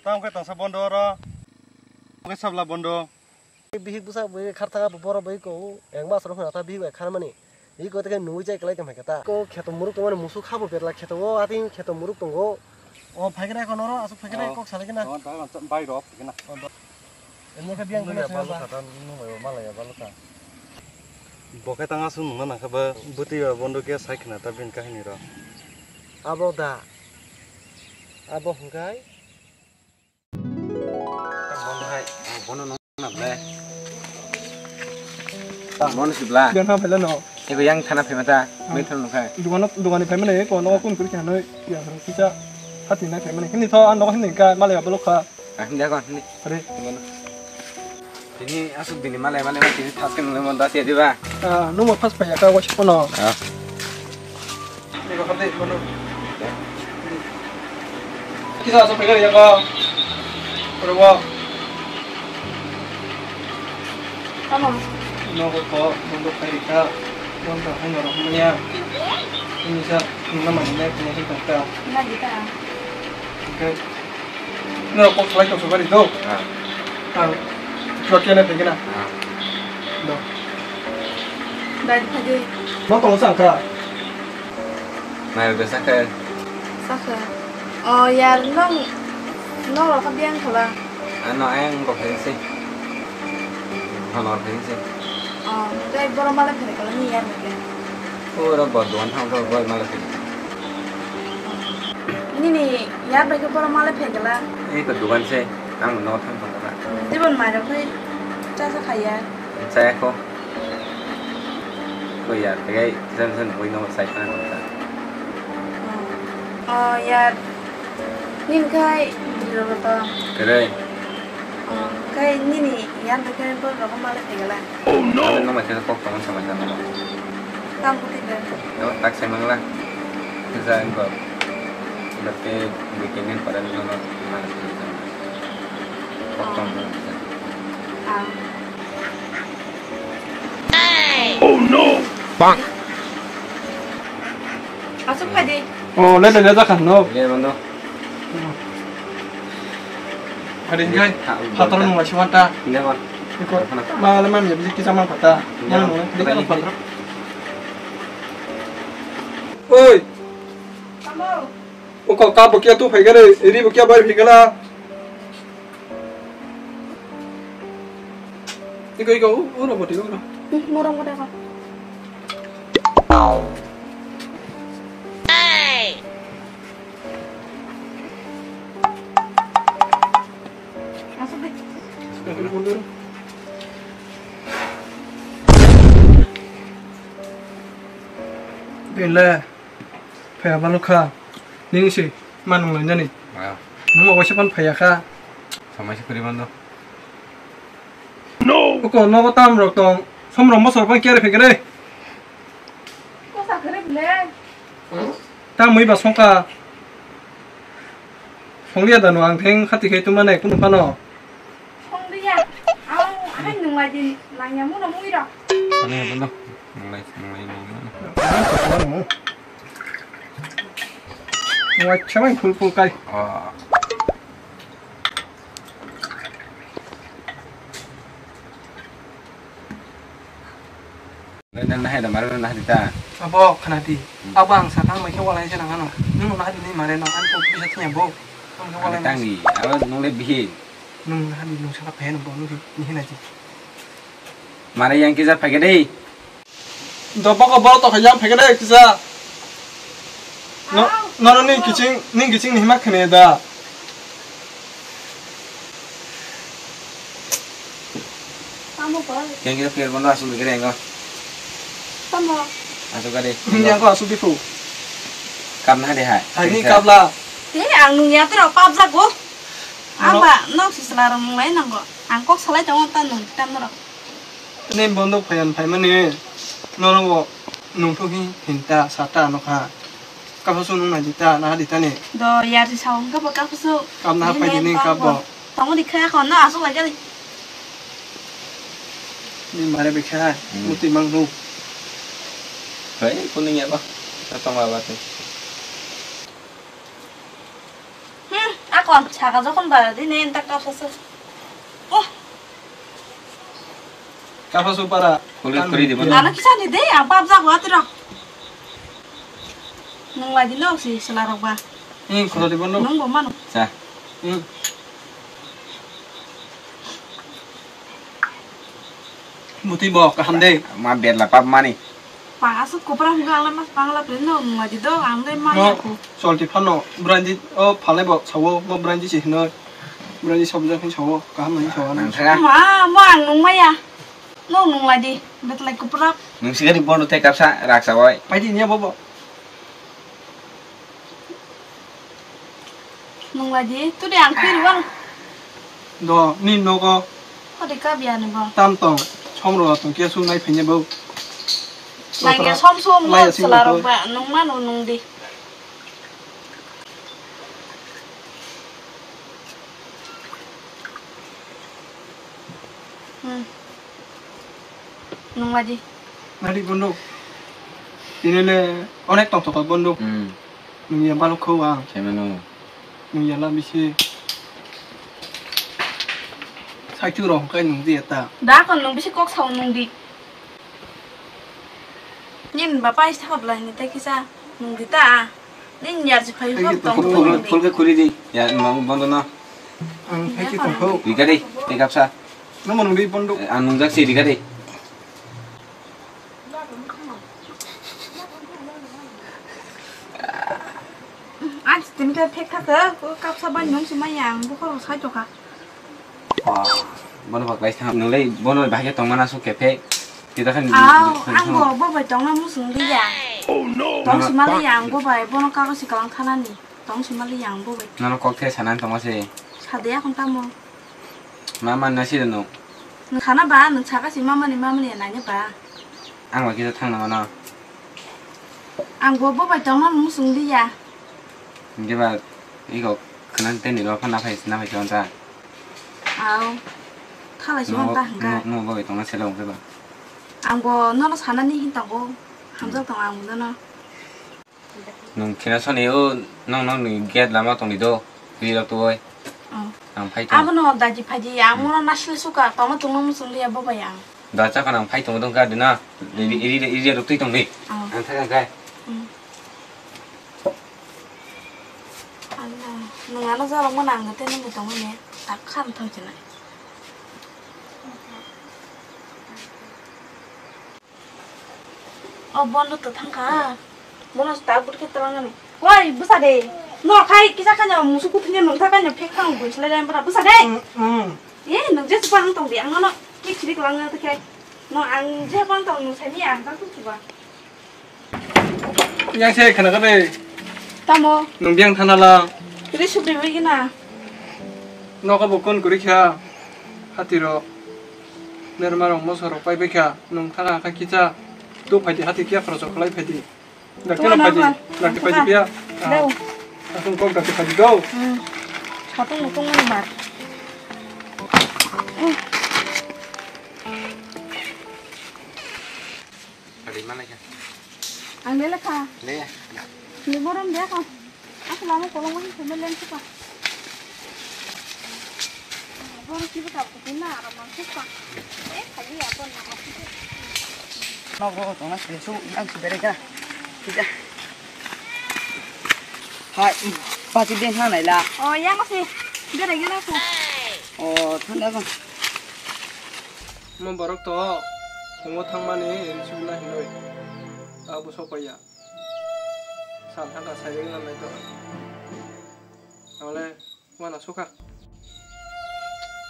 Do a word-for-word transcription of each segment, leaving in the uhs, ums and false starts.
Tamo khe tongsa bondo oro. Tamo khe sabla bondo. Bihik bwsa bai kharthaka borok bai ko, ek mas rok hwnna ta bihik bai kharmani. Iko tei khe nungwi chai kwlai tongkha ta. Ko kheto muruk tongmani musuk khabo berla kheto o atwi kheto muruk tongo. O phaikra ko noro asuk phaikra kok salai kena. Bai rok kena. Emo khe biang kena. Nungya balo kha ta, nungya malaya balo kha. Bo khe tang asuk nungna nangkha ba bwtwi ba bondo khe sai khna ta bini kahini rok. Abo da. Abo hwnkhe. Bono hai, bono nong na ble. Bono si bla. Biang thang phaila no. Ego yang thana phaima ta, mai thang nung khai. Dukan, dukan ni phaima ne, ko no kun kuri khanoi, ya thang kisa. Hati na phaima ne. Hini tho, an no hini ka, malaya bolok kha. Ah, hindi ako, hindi. Are. Bono. Tini asuk dini malai malai ma tini thas khe nungwi mon das ya diba? Ah, nungmo thas phai ya ka wasi kono. Ah. Niko hade kono. Kisa asuk phai ya ka. Oro wa. Tamo. Nogo ko bondo phai ka. Bondo hai norok manya. Ini sa nungna manya kene kene ka. Na dita. Okay. Norok kok salai tong sokari do. Ah. Ang. Chua kene pegena. Ah. Do. Dai phage. Mo tong sang kha. Mai be sakhe. Sakhe. O yar nong. Nong rok biang khala. Ano ayang ko phai se. Ano phai se. O, dai boro mala phai kala ni yar ke. Pura bo don thang ko bo mala phai. Nini yar bai khe boro male phai gala. Ei ko dugan se, ang no thang thang gala. Jibon mai rok phai cha cha khaya. Cha ya ko. Ko yar phai gai jan jan oi no sai khana thang ta. Oh yar. Nin khai dilo to. Kere. Oh, khai nini yar bai khe boro rok male phai gala. Oh no. Ano no mai khe kok tong sama jana. Tam puti ber. Yo, tak sai mangla. Za engko. Berarti bikin ini pada nino mana sih? Potong. Ah. Oh no. Bang. Asuk phai di. Oh, le le le, jakha no. Iya, mano. Hari ini kai, patron nungla siwanta. Ini apa? Iko, malam ya, bisi kisah mang kata. Mana nungla, bisi kisah patron. Oi. Tamo. Oko ka bokia tu phai gare, iri bokia bai phai gala. Iko, iko, u, uro boti, uro. Hmm, murung boti ko. Asuk de. Bile, phaya balukha, ning si manung lainani. Wow. Nung obo se pan phaya kha. Samai se kuri mando. No. Oko nogo tam rok tong. Som rok mosor pan kere phekere. Kosa kere bile. Tam mui ba songka. Songliya dano ang theng khati khai tumane kunu phano. Songliya. Ang hai nunglai din langya muno mui rok. Ani bono. Nunglai, nunglai, nunglai. Nunglai chamai phul phul kai. Ah. Nang nahai da mare nahai ta. Abo khnati. Hmm. Abo ang sakang mai khe walai se nang ano. Nung nahai ni mare no an ko bisa thanya bo. Ang khe walai. Tangi, abo nung le bihi. Nung nahai nung saka phen bo nung ni hina ji. Mare yang kisa phage dei. Do boko boro to yang phage dei kisa. No, no, no, ni kiching, ni kiching ni hima khne da. Tamo koi? Yang kita pier bondo asuk dikere engo. Tamo? Asuk kade. Yang ko asuk dipu. Kap na de hai. Hai ni kap la. Te ang nung ya tero pap jago. Amba nok sisla rong lai nanggo. Ang kok salai tongo ta nung tam norok. Tini bondo phayan phaimani norok nungthu hi hinta sata nokha. Kaphasu nung nai dita na dita ni. Do yar si saung kabo kaphasu. Kap na pai dini kabo. Tongo di kha ko na asuk lai gari. Ni mare bikha muti mang nu. Hai kuning ya ba. Ta tong ba te. Hmm, ak Kon saka jokon ba ri ne enta kapsa se. Oh. Kapsa su para. Kuli kuri di bono. Nana kisa ni de, apa apa jago atiro. Nung lagi no si selarok ba. Hmm, kuri di bono. Nung bo mano. Sa. Hmm. Muti bo kaham de. Ma berla pap mani. Pa asuk kopra hwnka ang le mas pangla pren no nung lagi do ang le ma No, ya ko. Solti phano brandi o phalai bo sawo, bo brandi si hino. Brandi sabjak hin sawo, kaham hin sawo. Nang thaga. Ma, mo ang nung ma ya. No nung lagi, bet lai kopra. Nung sigari bono te kapsa raksa wai. Paidi niya bobo. Nung lagi, tu de ang kiri wal. Do, ni nogo. Kodi ka biya ni bo. Tam tong, som ro tong kia su nai phenya bo. Nang ya som som Lai lo asing sela to. Rok ba, nung ma no nung di. Hmm. Nung lagi. Nadi bondo. Ini le onek tong tong bondo. Hmm. Nung ya balok kho ang. Semeno. Nung ya la bisi. Saitu rong kai nung dia ta. Da kon nung bisi kok sao nung di. Nin ba pais thap lai ni te kisa nung di ta. Nin yar ji phai hok tong Phul, phul, phul ke khuri di. Ya, mau bondo na. Ang phai ki tong kho. Rika di, te kapsa. Namo nung di bondo. Ang nung jak si rika di. Ang sitini ka thek thaka, ko kapsa bai nung sima yang, bukhoro sai toka. Wah, bono bak lai thang, nung lai bono bahai tong mana su kepe. Kita kan Aw, ang bo, bo bai tong na musung di ya. Tong sima li yang, bo bai, bono kago si kalang khana ni. Tong sima li yang, bo bai. Nono kok the sanan tong ma se. Sade ya kon tamo. Mama na sida no. Nung sana ba, nung saka si mama ni, mama ni nanya ba. Ang lagi ta thang na mano. Ang bo bo bai tong na musung di ya. Hingke ba, iko kena teni lo phan na phai, na phai chon ta. Aw. Thala si No, ta hingka. No, no, bo bai tong na selo hingke ba. Ang bo no no sana ni hin tong bo. Hamjak tong ang bo no. Nung khena soni o nong nong ni gate lama tong di do. Ri rok tu oi. Oh. Ang phai tong. Abo no daji phaji ang mo na sile suka tong tong mo sung liya bo bai ang. Da cha kana ang phai tong dong ka dina. Ri ri ri ri rok tui tong di. Oh. Ang thai kai. Hmm. Allah, nung ano jalo mo nang te nung tong ne. Tak khan thang chena. O bondo to thangkha. Bono sta but khe talangani. Oi, bwsa de. No khai kisa kanya musu kuthnya nung tha kanya phek thang bui slai lai bra bwsa de. Mm, mm. Eh, nung je supa ang tong de ang no ki chiri ko ang to khai. No ang je pang tong nung sai mi ang tang tu ba. Yang se khana ka be. Tamo. Nung biang thana la. Kiri subri wi gina. Nogo bo kon kuri kha. Hati ro. Nerma rok moso rok pai bai kha. Nung thaka kha kisa. Tu phai di hati kiya khoro chok khlai phai di. Dakti Tuma rok phai di. nama. Dakti phai di Tuma. Kiya. Deu. Asung kok dakti phai di go. Hmm. Satung mutung mani bar. Hmm. Kali mana kha? Ang lele kha. Le. Ni borom dia kha. Aku lama kolong wahing sama lem suka. Borom kibu tak kutina aram mang suka. Eh, kali apa nama sih? Nok ro tong na su ang su bere kha. Kita. Hai, pati den ha nai la. Oh, yang masih. Bere gila aku. Oh, thanda ko. Mo borok to phungo thangmani ri subina hinwi abo sokpaiya. Sal thangkha saiwi wngna naitho. Tole wana sukha.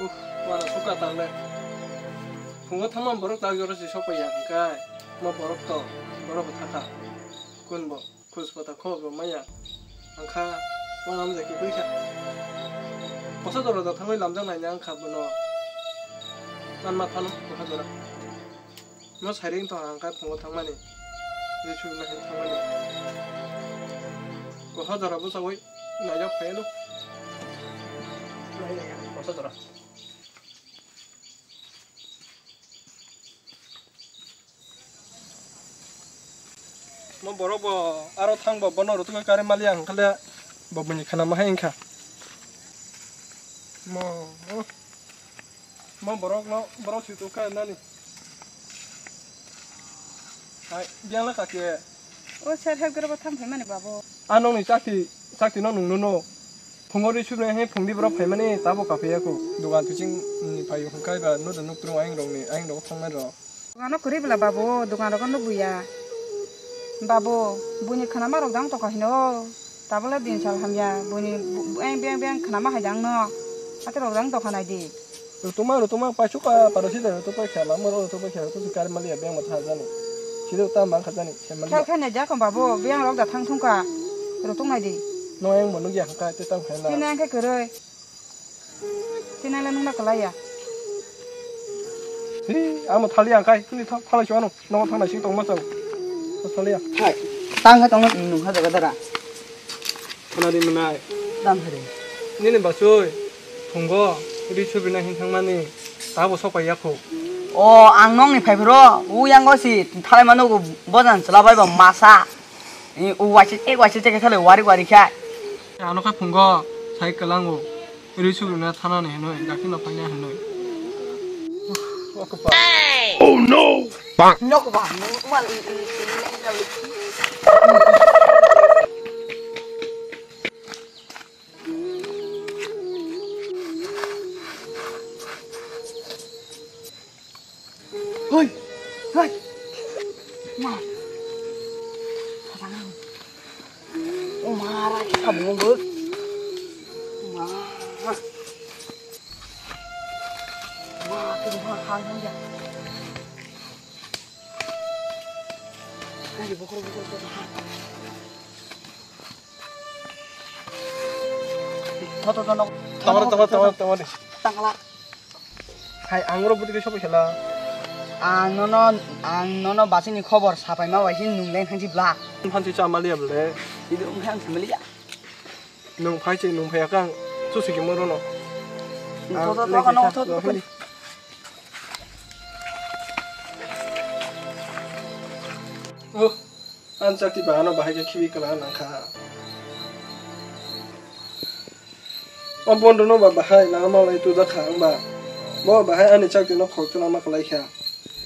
Uh, wana sukha tole. Phungo thangmani borok tak jora se sokpaiya hwnkhe mo borok to borok bo thakha. Kunbo. Khus pata kho bo maya. Ang kha wana mjaki kwi kha. Kosa jora da thangwi lamjak naina ang kha bono. Manma phano kosa jora. No sairing to ang kha phungo thangmani. Ri suri na hin thangmani. Kosa jora bo sawi naijak phaiano. Kosa jora. Mo borok bo aro thang bo bono rutugwi kari mali ang khle bo bini khana ma hai wngkha. Mo, mo borok no, borok si tukha nani. Hai, biang la kake. O sir, help group tham phaimani babo. A nokni chakti, chakti no nung nuno. Phungo ri subnai hai phungdi borok phaimani tabo kaphiya ko. Dogan tuching ni phaio hwnkhai ba no da nuk tung ayang rok ni, ayang rok thangnai rok. Dogan no kwrwi bwla babo, dogan rogo nukbuya. Babo, buini khwnama rok jang tokha hino. Tabole din sal hamya, buini bu-, bu-, eng beng beng khwnama hai jang no. Ate rok jang tokha nai di. Rutuma, rutuma, paisuk ka, paro sida, rutu paisa, lama ro, rutu paisa, rutu sikar mali ya, beng matha jani. Sida uta mang kha jani, se mali ya. Khel khaina jakho babo, beng rok da thang thung ka. Rutung nai di. No yang mo nung ya kha, te tang khaina. Sina yang khe kwrwi. Tinai le nungna kwlai ya. Hi, amo thali ang kai, tini tha-, thalai chuano, nogo thangnai sing tongma chao. Thali ya. Hai, tang khe tongma nung kha jaga dara. Khana di mwnai. Tang khe de. Nini basoi, phungo, ri subina hin thangmani, tabo sok pai ya kho. O, ang nokni phai phro, u yango si, thalai mano go bojan chwla bai ba masa. I, u waisi, e waisi che khe thale wari wari kha. Ano khe phungo, sai kwlango. Ri subina thanani hinwi, dakti no phaina hinwi. Oh no! Nok ba, nok ba. Hoi, hoi. Ma. O ma, ra ki ka bung bung. Ma. Ma, tu ma hang hang ya. Ai, bokor bokor ko ha. Tho, tho, tho, no. Tho, tho, tho, tho, tho. Tangla. Hai, ang oro bwtwi khe sobai khala. Ang nono, ang nono basini khobor sapaima bai sin nung leng thangsi bla. Phansi chamaliya bole. Idu wngkha ang samaliya. Nung phai se, nung phai kha ang susi khe moro no. Ang tho, tho, tho, leng no, khe tho, tho, tho. Oh. Ani chakti bahai no bahai khe khibi kwlwng nang kha. O bondo no ba bahai lama malai tuda kha ang ba. Bo bahai ani chakti no khok twlangma kwlai kha.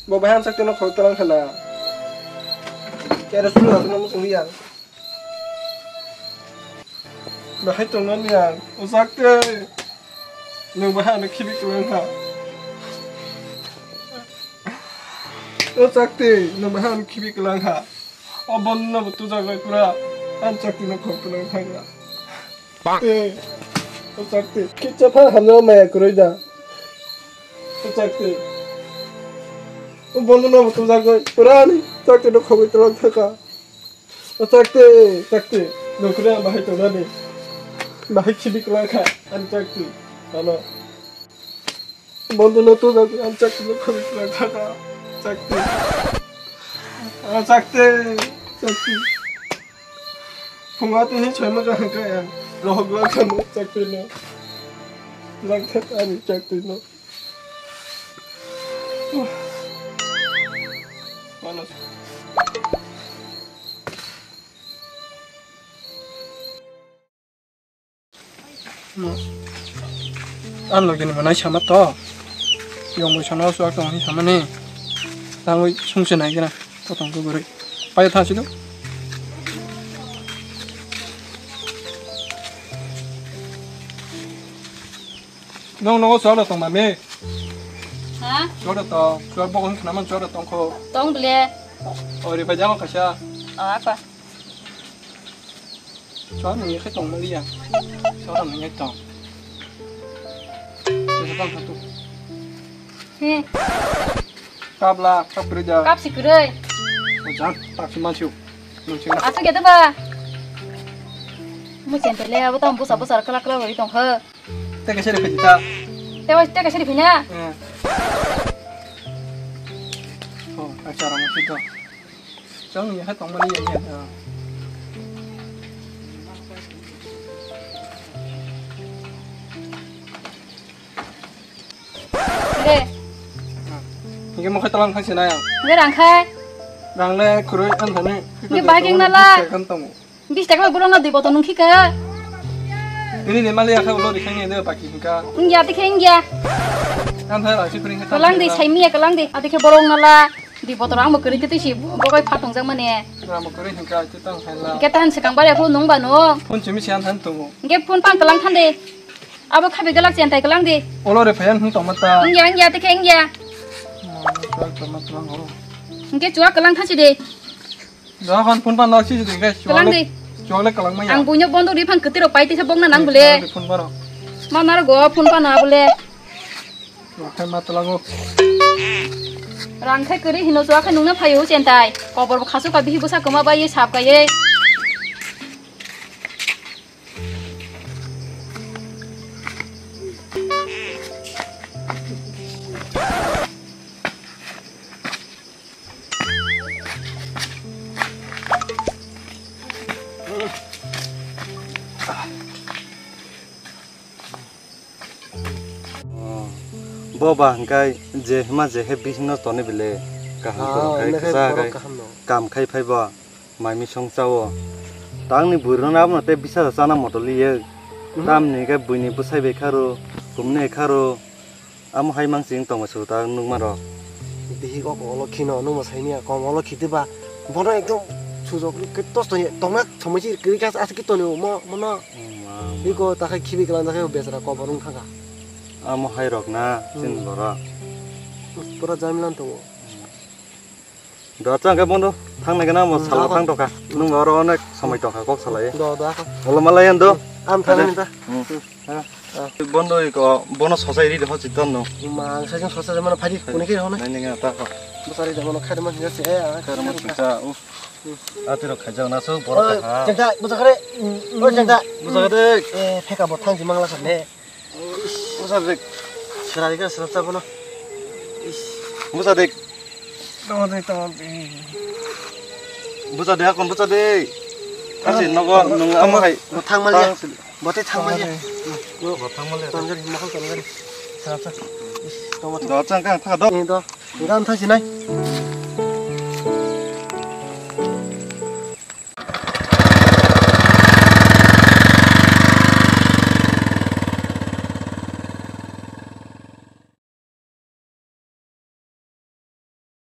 Bo bahai ani chakti no khok twlang kha na. Kere sulu rok no muchung ya. Bahai tongmani ang, o chakti. Nwng bahai ano khibi kwlwng kha. O chakti, nwng bahai ano khibi kwlwng kha. O bondo no bo tujagwi pura. Ani chakti no khok kwlwng thangya. Te, o chakti, kicha pha hamya maya kwrwi da. O chakti. O bondo no bo tujagwi pura ani chakti no khogwi kwlwng thangkha. O chakti, chakti, nokre ang bahai tongnani. Bahai khibi kwlwng kha, ani chakti. Ano. Bondo no to chakti, ani chakti no khibi kwlwng kha ka. Chakti. Ah, chakti, chakti. Phunga tini choi ma ka hangka ya. Rohok la kha no chakti no. Langkha ani chakti no. Manas. Ang logi ni manai sama to. Yong bai sana suak tong ni sama ni. Tangwi sungse nai gina. To tong ko gori. Payo tha sido. Nong nogo chwla tong mami. Ha? Chwla tong, chwla bokol khna man chwla tong kho. Tong ble. Ori bai jang kasa. Ah, apa? Chwla ni khe tong mali ya. Chwla ni tong. Chwla tong kha tu. He. Kabla, kap kwrwi da. Kap si kwrwi. O jan, tak si mansiu. Nung sing. Asuk ya ba. Mu chen tele abo tam busa busa kala kala ri tong kha. Teka seri phi ta. Tewa teka seri phina. Eh. Oh, acha rang si to. Chang ni ha tong mali ya. Re. Hingke mo khe tolang thang sinai ang. Hingke rang khai. Rang le khurui ang thani. Hingke bahai keng nala. Kan tong. Bis taka bai bolong na dui botol nung khika. Nini ni mali akha ulo rikhang ni de paki hingka. Wngya, tikhe wngya. Ang thai la si kring kha. Kalang di, sai miya kalang di. Ati khe borok nala. Di botor ang bo kwrwi kwtwi si bogoi phatung jak mane. Ang bo kwrwi hingka, ti tang thai la. Hingke tahan swkang bare phone nung ba no. Phone chimi si ang than tongo. Hingke phone pang kalang than de. Abo khabe galak chen tai kalang di. Olo re phayan hung tong mata. Wngya, wngya, tikhe wngya. Hmm, tak tong mata lang ho. Hingke chua kalang than si de. Dohon phone pan lak si jodi khe. Kalang di. Chole kalang maya. Ang buino bondo ri phang kwtwi rok pai tisa bokna nang bole. Phone baro. Ma naro go phone pan na bole. Khai ma tlango. Rang khai kwrwi hino chua khai nungna phaio chentai. Kobor bo khasu ka bihi bwsa kwma bai sap kai. Bo ba hingkai je hima je he bising no toni bile kaham kwrwng khai kwsa khai kam khai phai bo mai misong chao. Tangni bwrwi no abono tei bisa chana moto liye. Tamni hingke buini bwsai bai kharo, kumni kharo. Amo hai mang ching tongma su ta nukma rok. Bihik oko olo khino nukma saimya kom olo khitiba. Bono ekdom sujok khe tos toni tongna somoi si kiri kas asa ki toni mo mono. Iko ta khai khibi kalang ta khai besra kobor wng thangkha. Amo hai rok na chin borok. Pura jamilan tongo. Do chang khe bondo thang nai gana mo salo thang tokha. Nung oro onek samai tokha kok salai. Do do akha. Olo malai ando. Am thang ni ta. Bondo iko bono sosai ri ho chiton no. Ma ang sajing sosa mana phadi kuni khe ho na. Nai ninga ta ho. Bosari da bono khade man ya se. Kar mo chucha u. Ati rok khaja na so boro ta. Jengta buja khare. O jengta. Buja khare. E pheka bo thang ji mangla khane. Busa dik. Sera dik, sera cha bono. Busa dik. Tamo dik, tamo dik. Busa dik, akon busa dik. Kasi nogo nung amo hai. Bo thang mal ya. Bo te thang mal ya. Bo thang mal ya. Tangari, mahal tangari. Sera cha. Tamo dik. Do chang kang tha do. Ni do. Ni do thang sinai.